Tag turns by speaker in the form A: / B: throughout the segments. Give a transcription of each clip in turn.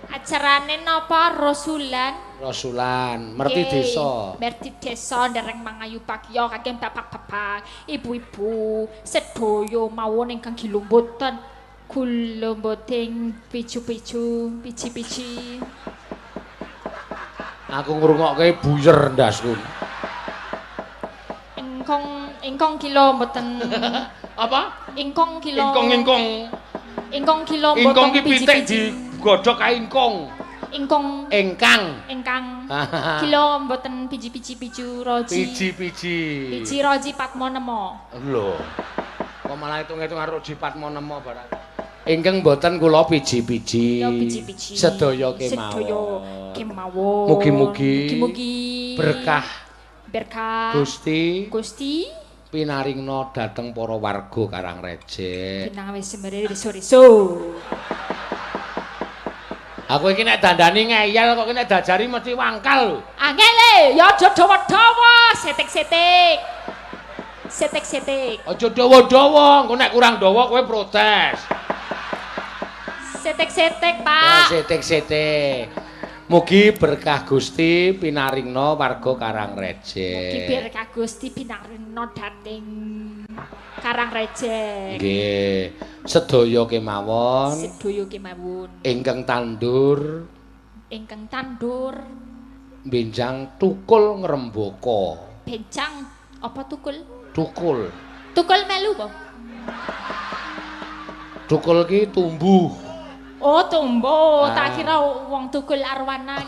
A: Acarane napa, Rasulan?
B: Rasulan, merti
A: Nggih,
B: desa.
A: Merti desa ndereng mangayu bagya kagem bapak-bapak, ibu-ibu, sedaya mawon ingkang gilumbutan gulumbuting piju-piju, piji-piji.
B: Aku ngrungokke buyer ndasku.
A: Ingkong ingkong kila mboten.
B: Apa?
A: Ingkong kila.
B: Ingkong-ingkong.
A: Ingkong kila
B: Ingkong
A: mboten
B: ki pitik
A: piji-piji.
B: Digodhog kae ingkung.
A: Ingkong.
B: Ingkang.
A: Ingkang kila mboten piji-piji piju roji.
B: Piji-piji.
A: Piji roji patmo nemo.
B: Lho. Kok malah hitung-hitung roji patmo nemo barang. Ingkang mboten kula piji-piji.
A: Ya piji-piji.
B: Sedaya
A: Sedaya
B: kemawon.
A: Kemawon.
B: Mugi-mugi
A: Mugi-mugi
B: berkah
A: berkah
B: Gusti
A: Gusti
B: pinaringna dhateng para warga Karangrejek.
A: Pinang wis semere reso-reso.
B: Aku iki nek dandani ngeyel kok, nek dajari mesti wangkal lho.
A: Angel e, ya aja dawa-dawa, setik-setik. Setik-setik.
B: Aja dawa-dawa, engko nek kurang dawa kowe protes.
A: Setik-setik,
B: Ya
A: Pak.
B: Setik-setik. Mugi berkah Gusti pinaringna warga Karangrejek.
A: Mugi berkah Gusti pinaringna dhateng Karangrejek.
B: Nggih. Sedaya kemawon.
A: Sedaya kemawon.
B: Ingkang tandur
A: Ingkang tandur
B: benjang tukul ngrembaka.
A: Bencang apa tukul?
B: Tukul.
A: Tukul melu apa?
B: Tukul ki tumbuh.
A: Oh, tumbuh.
B: Ah.
A: Tak kira wong tukul arwana.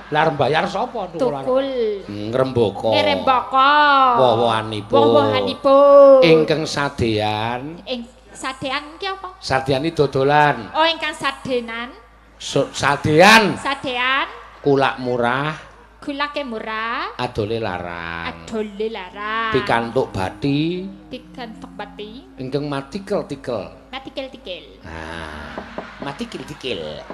B: Lah, arep bayar sapa tukul?
A: Tukul.
B: Ngrembaka.
A: Ngrembaka.
B: Woh-wohanipun.
A: Woh-wohanipun.
B: Ingkang sadean.
A: Ing sadean ki apa?
B: Sadean iki dodolan.
A: Oh, ingkang sadenan.
B: Sadean.
A: Sadean.
B: Kulak murah,
A: Gulake murah,
B: adole larang.
A: Adole larang.
B: Pikantuk bati
A: Pikantuk bati.
B: Ingkang matikel-tikel.
A: Matikel-tikel.
B: Ah, matikel-tikel.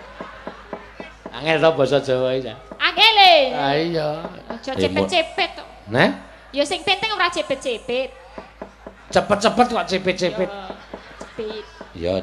B: Angel to basa Jawa iki?
A: Angel e.
B: Ah iya.
A: Aja cepet-cepet kok.
B: Neh?
A: Ya sing penting ora cepet-cepet.
B: Cepet-cepet kok cepet-cepet.
A: Ya, cepet.
B: Ya.